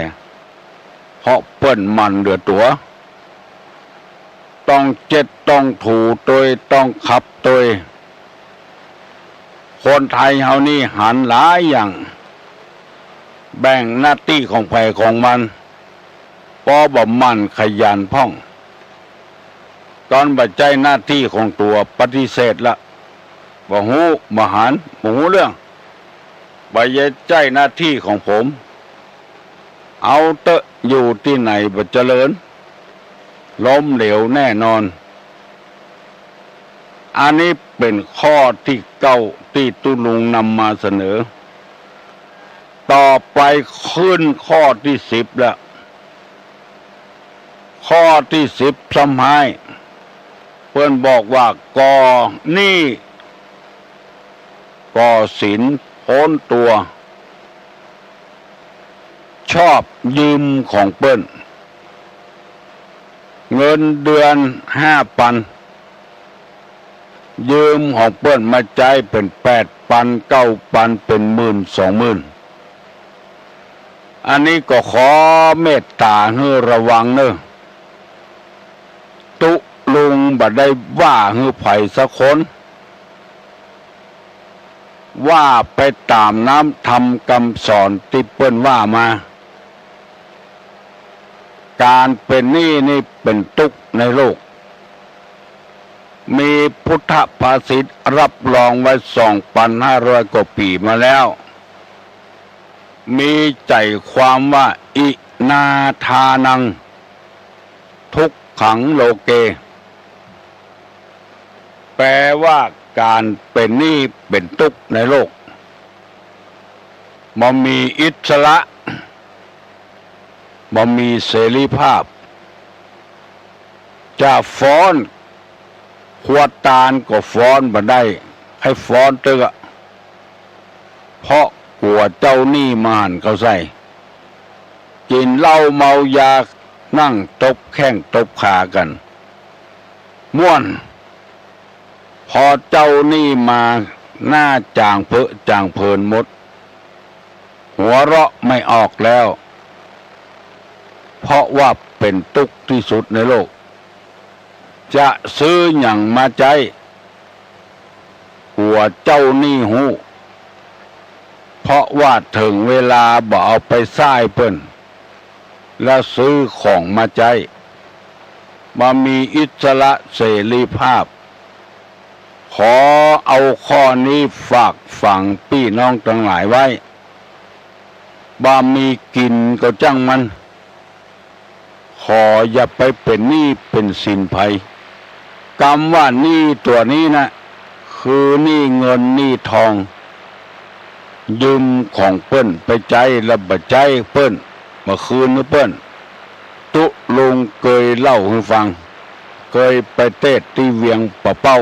เพราะเปิ้นหมั่นเหลือตั๋ว ต้องเจ็ดต้องถูตวย ต้องขับตวย คนไทยเฮานี่หันหลายอย่าง แบ่งหน้าตี้ของใผของมัน ปอบ่หมั่นขยันพ่อง ต๋อนบ่ใจ้หน้าตี้ของตั๋วปฏิเสธละ บ่ฮู้บ่หัน บ่ฮู้เรื่อง บ่ใจ้หน้าตี้ของผม เอาเต๊อะ อยู่ตี้ไหนบ่เจริญ ล้มเหลวแน่นอน อันนี้เป๋นข้อตี้เก้าตี้ตุ๊ลุงนำมาเสนอ ต่อไปขึ้นข้อตี้สิบแล้ว ข้อตี้สิบซ้ำฮ้าย เปิ้นบอกว่าก่อหนี้ ก่อสินป๊นตั๋ว ชอบยืมของเปิ้น เงินเดือนห้าปัน ยืมของเปิ้นมาใจ๊เป๋นแปดปัน เก้าปัน เป๋นหมื่น สองหมื่น อันนี้ก็ขอเมตต๋าหื้อระวังเน่อ ตุ๊ลุงบ่ได้ว่าหื้อใผสักคน ว่าไปต๋ามน้ำธรรมกำสอนตี้เปิ้นว่ามา ก๋านเป๋นหนี้นี่เป๋นตุ๊กในโลก มีพุทธภาษิตรับรองไว้สองปันห้าร้อยกว่าปี๋มาแล้ว มีใจ๋ความว่า อินาทานัง ทุกขังโลเก แปลว่าก๋านเป๋นหนี้เป๋นตุ๊กในโลก บ่มีอิสระ บ่มีเสรีภาพ จะฟ้อน ครัวตานก็ฟ้อนบ่ได้ ใค่ฟ้อนเต๊อะ เพราะกั๋วเจ้าหนี้มาหันเข้าใส่ กิ๋นเหล้าเมายา นั่งตบแข้งตบขากั๋น ม่วน พอเจ้าหนี้มา หน้าจ่างเผลอจ่างเผินหมด หัวเราะไม่ออกแล้ว เพราะว่าเป๋นตุ๊กตี้สุดในโลก จะซื้อหยังมาใจ๊ กั๋วเจ้าหนี้ฮู้ เพราะว่าเถิงเวลาบ่เอาไปใซ้เปิ้น แล้วซื้อของมาใจ๊ บ่มีอิสระเสรีภาพ ขอเอาข้อนี้ฝากฝังปี้น้องตังหลายไว้ บ่มีกิ๋นก็จ้างมัน ขออย่าไปเป๋นหนี้เป๋นสินใผ กำว่าหนี้ตั๋วนี้นะ คือหนี้เงินหนี้ทอง ยืมของเปิ้นไปใจ๊แล้วบ่ใจ๊เปิ้น บ่คืนหื้อเปิ้น ตุ๊ลุงเกยเล่าหื้อฟัง เกยไปเตศน์ตี้เวียงป่าเป้า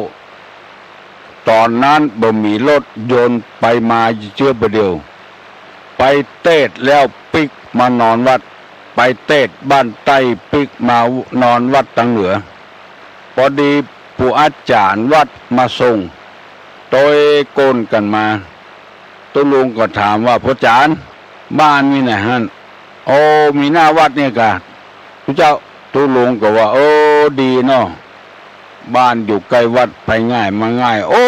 ต๋อนนั้นบ่มีรถยนต์ไปมาเจื้อบ่าเดี่ยว ไปเตศน์แล้วปิ๊กมานอนวัด ไปเตศน์บ้านใต้ปิ๊กมานอนวัดตางเหนือ ปอดีปู่อาจ๋ารย์วัดมาส่ง ตวยก้นกั๋นมา ตุ๊ลุงก็ถามว่า พ่อจ๋ารย์ บ้านมีไหนหั้น โอ้ มีหน้าวัดเนี่ยกา ตุ๊เจ้า ตุ๊ลุงก็ว่า โอ้ ดีเนาะ บ้านอยู่ใก้วัด ไปง่ายมาง่าย โอ้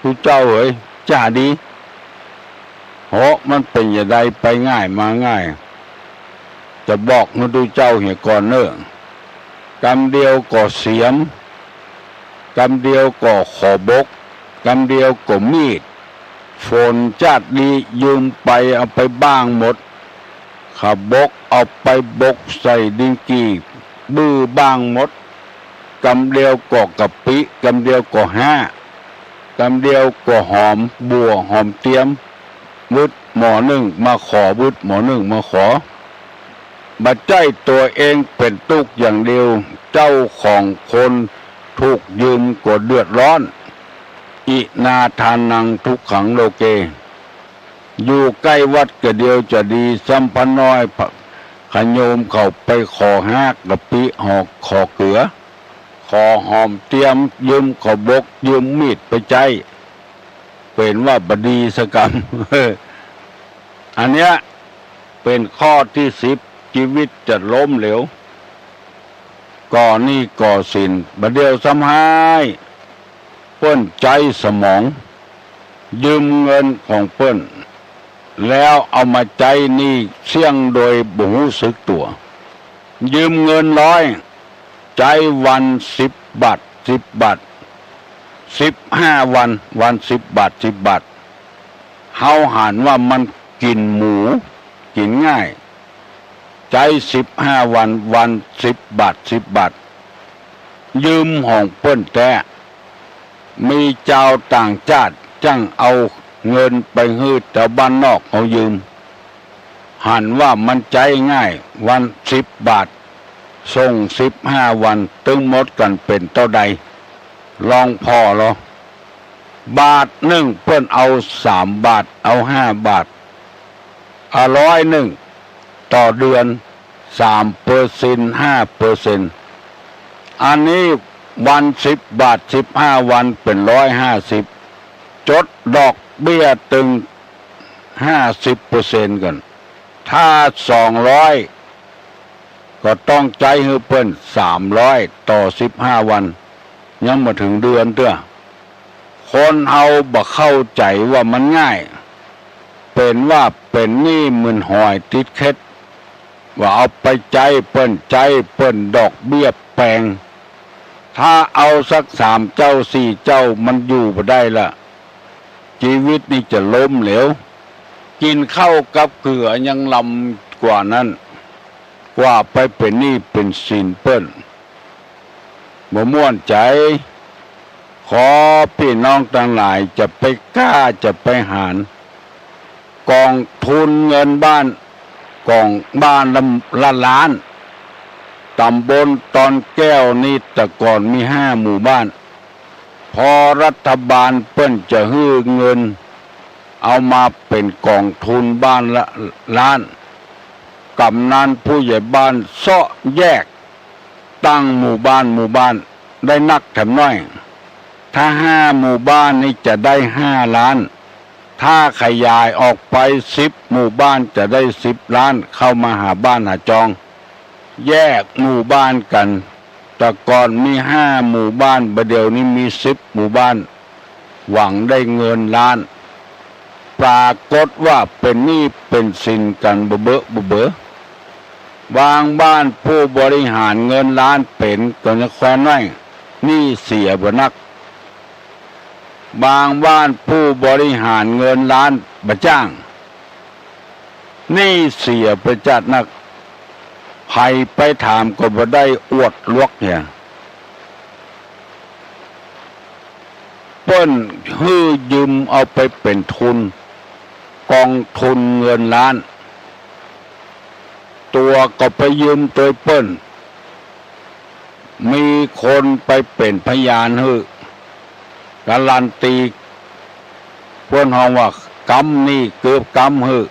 ตุ๊เจ้าเหย จะดี โห มันเป๋นจะใดไปง่ายมาง่าย จะบอกหื้อตุ๊เจ้าเหียก่อนเน่อ กำเดียวก็เสียม กำเดียวก็ขอบก กำเดียวก็มีด ฝนจาดดียืมไปเอาไปบ้างหมด ขอบกเอาไปบกใส่ดินกี่ บื้อบ้างหมด กำเดียวก็กะปิ กำเดียวก็ฮ้า กำเดียวก็หอมบั่วหอมเตียม วึดหมอนึ่งมาขอ วึดหมอนึ่งมาขอ บ่ใจ้ตั๋วเองเป๋นตุ๊กอย่างเดียว เจ้าของคนถูกยืมก็เดือดร้อน อินาทานังทุกขังโลเก อยู่ใก้วัดกะเดียวจะดี ซ้ำพระน้อยพระ ขะโยมเขาไปขอฮ้ากะปิ หอก ขอเกือ ขอหอมเตียม ยืมขอบก ยืมมีดไปใจ๊ เป๋นว่าบ่ดีสักกำ อันเนี้ยเป๋นข้อตี้สิบ จีวิตจะล้มเหลว ก่อหนี้ก่อสิน บ่าเดี่ยวซ้ำฮ้าย เปิ้นใจ๊สมอง ยืมเงินของเปิ้น แล้วเอามาใจ๊หนี้เสี้ยงโดยบ่ฮู้สึกตั๋ว ยืมเงินร้อย ใจ๊วันสิบบาท สิบบาท สิบห้าวัน วันสิบบาท สิบบาท เฮาหันว่ามันกิ๋นหมู กิ๋นง่าย ใจ๊สิบห้าวัน วันสิบบาท สิบบาท ยืมของเปิ้นแต๊ มีจาวต่างจ้าดจ้างเอาเงินไปหื้อแถวบ้านนอกเขายืม หันว่ามันใจ๊ง่าย วันสิบบาท ส่งสิบห้าวัน ตึงหมดกั๋นเป๋นเต้าใด ลองผ่อลอ บาทนึ่งเปิ้นเอาสามบาท เอาห้าบาท อ่ะ ร้อยนึ่งต่อเดือน สามเปอร์เซ็นต์ ห้าเปอร์เซ็นต์ อันนี้วันสิบบาท สิบห้าวันเป๋นร้อยห้าสิบ จดดอกเบี้ยตึงห้าสิบเปอร์เซ็นต์กั๋น ถ้าสองร้อย ก็ต้องใจ๊หื้อเปิ้นสามร้อยต่อสิบห้าวัน ยังบ่เถิงเดือนเตื้อ คนเฮาบ่เข้าใจ๋ว่ามันง่าย เป๋นว่าเป๋นหนี้เหมือนหอยติดเข็ด ว่าเอาไปใจ๊เปิ้น ใจ๊เปิ้นดอกเบี้ยแปง ถ้าเอาสักสามเจ้าสี่เจ้ามันอยู่บ่ได้ละ จีวิตนี่จะล้มเหลว กิ๋นข้าวกับเขือยังลำกว่านั้น กว่าไปเป๋นหนี้เป๋นสินเปิ้น บ่ม่วนใจ๋ ขอปี้น้องตังหลายจะไปกล้าจะไปหาร ก๋องทุนเงินบ้าน ก๋องบ้านละ ละล้าน ต๋ำบลตอนแก้วนี่แต่ก่อนมีห้าหมู่บ้าน พอรัฐบาลเปิ้นจะหื้อเงิน เอามาเป๋นก๋องทุนบ้านละล้าน ก๋ำนันผู้ใหญ่บ้านเซาะแยก ตั้งหมู่บ้านหมู่บ้านได้นักแถมน้อย ถ้าห้าหมู่บ้านนี่จะได้ห้าล้าน ถ้าขยายออกไปสิบหมู่บ้านจะได้สิบล้าน เข้ามาหาบ้านหาจอง แยกหมู่บ้านกั๋น แต่ก่อนมีห้าหมู่บ้าน บ่าเดี่ยวนี้มีสิบหมู่บ้าน หวังได้เงินล้าน ปรากฏว่าเป๋นหนี้เป๋นสินกั๋นบ่เบอะบ่เบอ บางบ้านผู้บริหารเงินล้านเป๋นก็ยังแควนไว้ หนี้เสียบ่นัก บางบ้านผู้บริหารเงินล้านบ่จ้าง หนี้เสียไปจัดนัก ใผไปถามก็บ่ได้อวดลวกเหีย เปิ้นหื้อยืมเอาไปเป๋นทุน ก๋องทุนเงินล้าน ตั๋วก็ไปยืมตวยเปิ้น มีคนไปเป๋นพยานหื้อ การันตี เปิ้นฮ้องว่า ก๊ำหนี้เกือบก๊ำหื้อ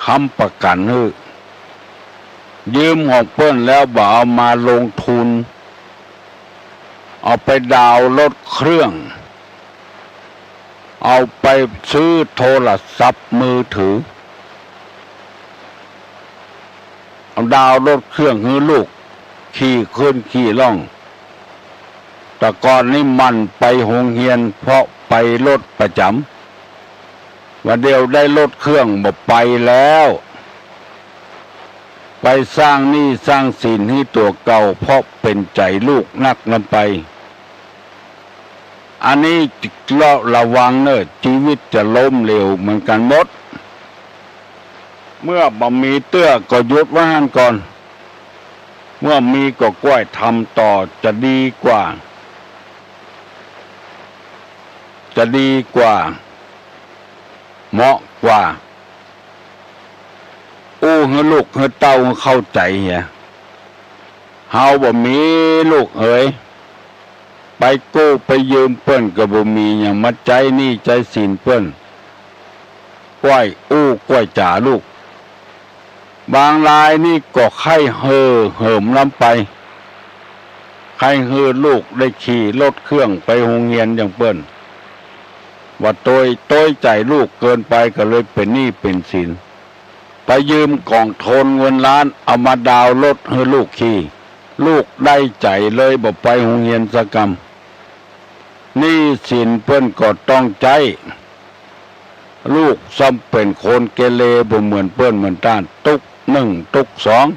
ค้ำประกั๋นหื้อ ยืมของเปิ้นแล้วบ่เอามาลงทุน เอาไปดาวน์รถเครื่อง เอาไปซื้อโทรศัพท์มือถือ เอาดาวน์รถเครื่องหื้อลูกขี่ขึ้นขี่ล่อง แต่ก่อนนี้หมั่นไปโฮงเฮียนเพราะไปรถประจ๋ำ บ่าเดี่ยวได้รถเครื่องบ่ไปแล้ว ไปสร้างหนี้สร้างสินหื้อตั๋วเก่า เพราะเป๋นใจ๋ลูกนักนำไป อันนี้เลาะระวังเน่อ จีวิตจะล้มเหลวเหมือนกั๋นหมด เมื่อบ่มีเตื้อก็หยุดไว้หั้นก่อน เมื่อมีก็ก้วยทำต่อจะดีกว่า จะดีกว่า เหมาะกว่า อู้หื้อลูกหื้อเต้าเข้าใจ๋เหีย เฮาบ่มีลูกเหย ไปกู้ไปยืมเปิ้นก็บ่มีหยังมาใจ๊หนี้ใจ๊สินเปิ้น ก้วยอู้ก้วยจ๋าลูก บางรายนี่ก็ใค่เห่อเหิมล้ำไป ใค่หื้อลูกได้ขี่รถเครื่องไปโฮงเฮียนอย่างเปิ้น ว่าตวย ตวยใจ๋ลูกเกินไปก็เลยเป๋นหนี้เป๋นสิน ไปยืมก๋องทุนเงินล้านเอามาดาวน์รถหื้อลูกขี่ ลูกได้ใจ๋เลยบ่ไปโฮงเฮียนสักกำ หนี้สินเปิ้นก็ต้องใจ๊ ลูกซ้ำเป๋นคนเกเรบ่เหมือนเปิ้นเหมือนต้าน ตุ๊กหนึ่งตุ๊กสอง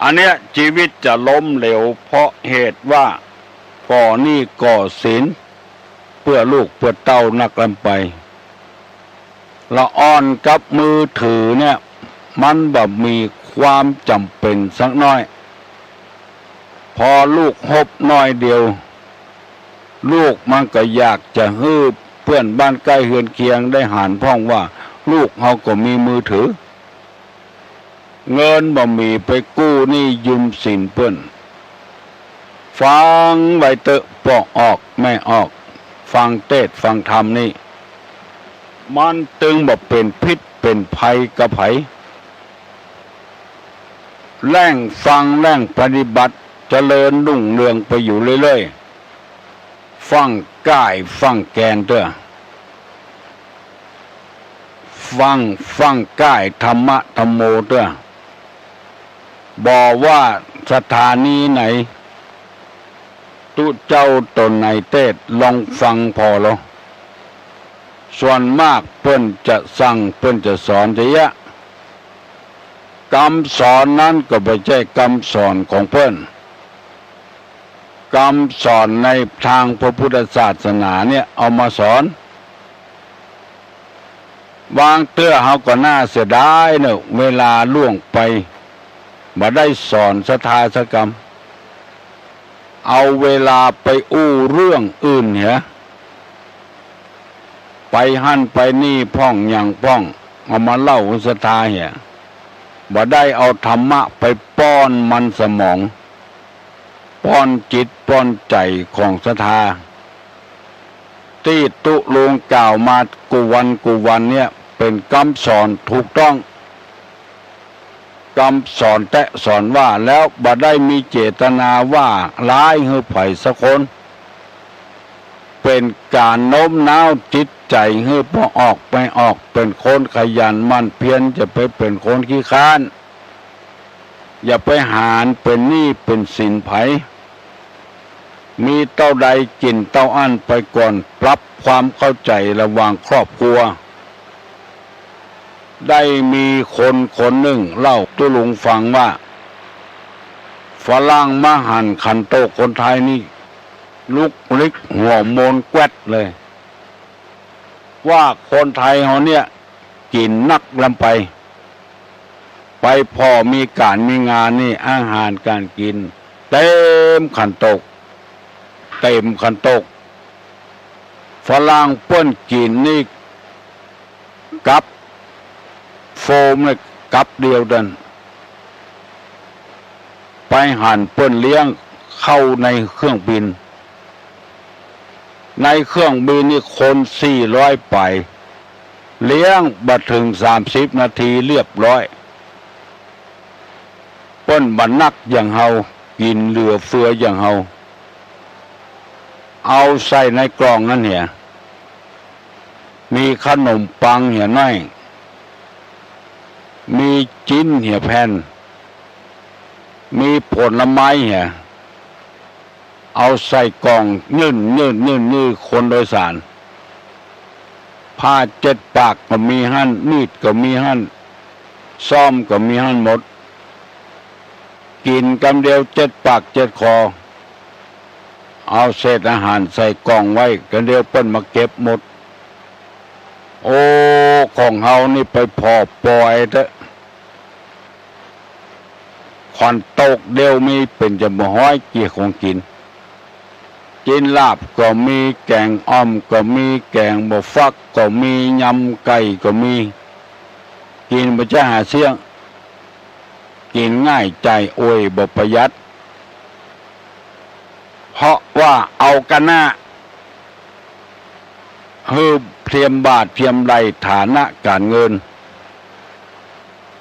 อันเนี้ยจีวิตจะล้มเหลวเพราะเหตุว่าก่อหนี้ก่อสิน เปื้อลูกเปื้อเต้านักล้ำไป ละอ่อนกับมือถือเนี่ย มันบ่มีความจ๋ำเป๋นสักน้อย พอลูกฮบน้อยเดียว ลูกมันก็อยากจะหื้อเปื้อนบ้านใก้เฮือนเคียงได้หันพ่องว่า ลูกเฮาก็มีมือถือ เงินบ่มีไปกู้หนี้ยืมสินเปิ้น ฟังไว้เต๊อะ ป้อออกแม่ออก ฟังเตสน์ฟังธรรมนี่ มันตึงบ่เป๋นพิษเป๋นภัยกับใผ แหล่งฟังแหล่งปฏิบัติ เจริญรุ่งเรืองไปอยู่เรื่อยๆ ฟั่งก้ายฟั่งแกนเต๊อะ ฟั่ง ฟั่งก้ายธรรมะธัมโมเต๊อะ บ่ว่าสถานีไหน ตุ๊เจ้าต๋นไหนเตสน์ ลองฟังผ่อลอ ส่วนมากเปิ้นจะสั่ง เปิ้นจะสอนจะเยียะ กำสอนนั้นก็บ่ใจ้กำสอนของเปิ้น กำสอนในตางพระพุทธศาสนาเนี่ยเอามาสอน บางเตื้อเฮาก็น่าเสียดายเนาะ เวลาล่วงไป บ่ได้สอนศรัทธาสักกำ เอาเวลาไปอู้เรื่องอื่นเหีย ไปหั้นไปนี่พ่องหยังพ่อง เอามาเล่าหื้อศรัทธาเหีย บ่ได้เอาธรรมะไปป้อนมันสมอง ป้อนจิตป้อนใจ๋ของศรัทธา ตี้ตุ๊ลุงกล่าวมากู้วันกู้วันเนี่ย เป๋นกำสอนถูกต้อง กำสอนแต๊สอนว่า แล้วบ่ได้มีเจตนาว่าร้ายหื้อใผสักคน เป๋นก๋านโน้มน้าวจิตใจ๋หื้อปอออกไปออกเป๋นคนขยันหมั่นเพียร จะไปเป๋นคนขี้คร้าน อย่าไปหาเป๋นหนี้เป๋นสินใผ มีเต้าใดกิ๋นเต้าอั้นไปก่อน ปรับความเข้าใจ๋ระหว่างครอบครัว ได้มีคนคนนึ่งเล่าตุ๊ลุงฟังว่า ฝรั่งมาหันขันโตกคนไทยนี่ ลุกลิกหัวโมนแก๊ดเลย ว่าคนไทยเฮาเนี่ย กิ๋นนักล้ำไป ไปผ่อมีก๋านมีงานนี่ อาหารก๋านกิ๋นเต๋มขันโตก เต๋มขันโตก ฝรั่งเปิ้นกิ๋นนี่ กับโฟมเนี่ย กับเดียวเต้านั้น ไปหันเปิ้นเลี้ยงเข้าในเครื่องบิน ในเครื่องบินนี่คนสี่ร้อยป๋าย เลี้ยงบ่เถิงสามสิบนาทีเรียบร้อย เปิ้นบ่หนักอย่างเฮา กิ๋นเหลือเฟืออย่างเฮา เอาใส่ในกล่องนั้นเหีย มีขนมปังเหียน้อย มีจิ๊นเหียแผ่น มีผลไม้เหีย เอาใส่กล่องยื่น ยื่น ยื่น ยื่นคนโดยสาร ผ้าเจ็ดปากก็มีหั้น มีดก็มีหั้น ส้อมก็มีหั้นหมด กิ๋นกำเดียวเจ็ดปากเจ็ดคอ เอาเศษอาหารใส่กล่องไว้ กำเดียวเปิ้นมาเก็บหมด โอ้ ของเฮานี่ไปผ่อปอยเต๊อะ ขันโตกเดียวมีเป๋นจะบ่ฮ้อยเกียของกิ๋น จิ๊นลาบก็มี แก๋งอ่อมก็มี แก๋งบ่อฟักก็มี ยำไก่ก็มี กิ๋นบ่ใจ้หาเสี้ยง กิ๋นง่ายจ่ายโอย บ่ประหยัด เพราะว่าเอากะหน้า หื้อเทียมบ่าเทียมไหล่ฐานะก๋านเงิน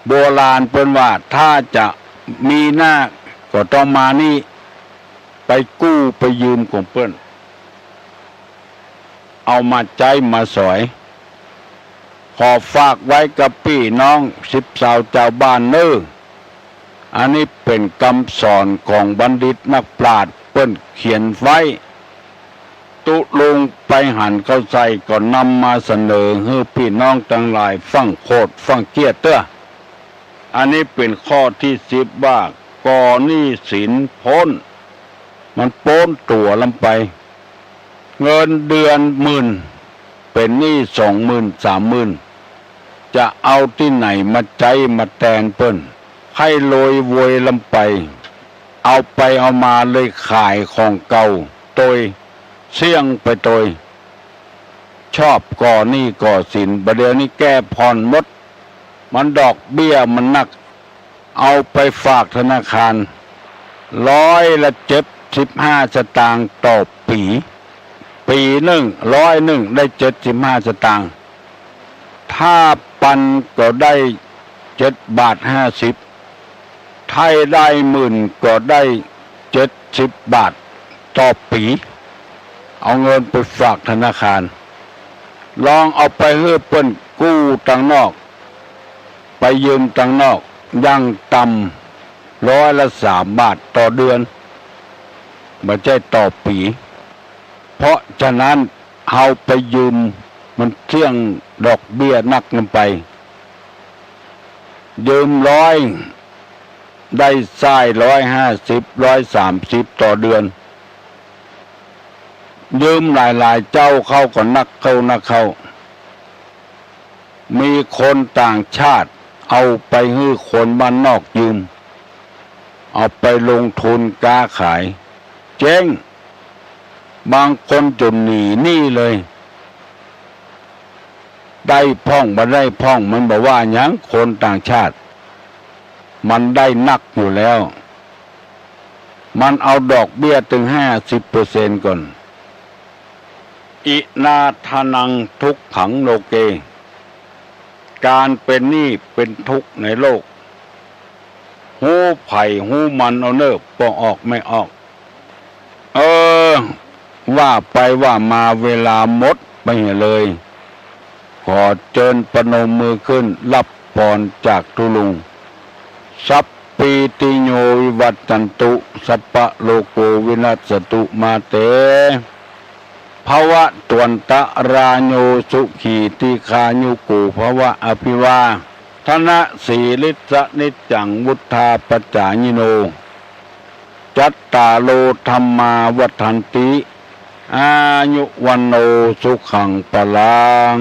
โบราณเปิ้นว่า ถ้าจะมีหน้าก็ต้องมานี่ ไปกู้ไปยืมของเปิ้น เอามาใจ๊มาสอย ขอฝากไว้กับปี้น้องสิบสาวจาวบ้านเน่อ อันนี้เป๋นกำสอนของบัณฑิตนักปราชญ์เปิ้นเขียนไว้ ตุ๊ลุงไปหันเข้าใส่ก็นำมาเสนอหื้อปี้น้องตังหลายฟั่งโขดฟั่งเกี้ยเต๊อะ อันนี้เป๋นข้อตี้สิบว่า ก่อหนี้สินป๊น มันป๊นตั๋วลำไป เงินเดือนหมื่น เป๋นหนี้สองหมื่นสามหมื่น จะเอาตี้ไหนมาใจ๊มาแตนเปิ้น ใค่โรยโวยลำไป เอาไปเอามาเลยขายของเก่าโตย เสี้ยงไปโตย ชอบก่อหนี้ก่อสิน บ่าเดี่ยวนี้แก้ผ่อนหมด มันดอกเบี้ยมันนัก เอาไปฝากธนาคาร ร้อยละเจ็ดสิบห้าสตางค์ต่อปี๋ ปี๋นึ่ง ร้อยนึ่งได้เจ็ดสิบห้าสตางค์ ถ้าปันก็ได้เจ็ดบาทห้าสิบ ใค่ได้หมื่นก็ได้เจ็ดสิบบาทต่อปี๋ เอาเงินไปฝากธนาคาร ลองเอาไปหื้อเปิ้นกู้ตังนอก ไปยืมตังนอก อย่างต่ำร้อยละสามบาทต่อเดือน บ่ใจ้ต่อปี๋ เพราะฉะนั้นเฮาไปยืมมันเสี้ยงดอกเบี้ยนักนำไป ยืมร้อย ได้ใส้ร้อยห้าสิบ ร้อยสามสิบต่อเดือน ยืมหลายๆ เจ้าเข้าก็นักเข้านักเข้า มีคนต่างชาติเอาไปหื้อคนบ้านนอกยืม เอาไปลงทุนก๊าขาย เจ๊ง บางคนจ๋นหนีหนี้เลย ได้พ่องบ่ได้พ่องมันบ่ว่าหยัง คนต่างชาติ มันได้นักอยู่แล้ว มันเอาดอกเบี้ยตึงห้าสิบเปอร์เซ็นต์ก่อน อินาทานังทุกขังโลเก ก๋านเป๋นหนี้เป๋นทุกข์ในโลก ฮู้ใผฮู้มันเอาเน่อ ป้อออกแม่ออก เออ ว่าไปว่ามาเวลาหมดไปเหียเลย ขอเจิญประนมมือขึ้น ฮับปอนจากตุ๊ลุง สัพพีติโยวิวัชชันตุ สัพพะโรโควินัสสตุมาเต ภวะตวันตะราโย สุขีทีฆายุโกภวะ อภิวาทะนะสีลิสสะนิจจัง วุฑฒาปจายิโน จัตตาโรธัมมาวัฑฒันติ อายุวัณโณสุขังพลัง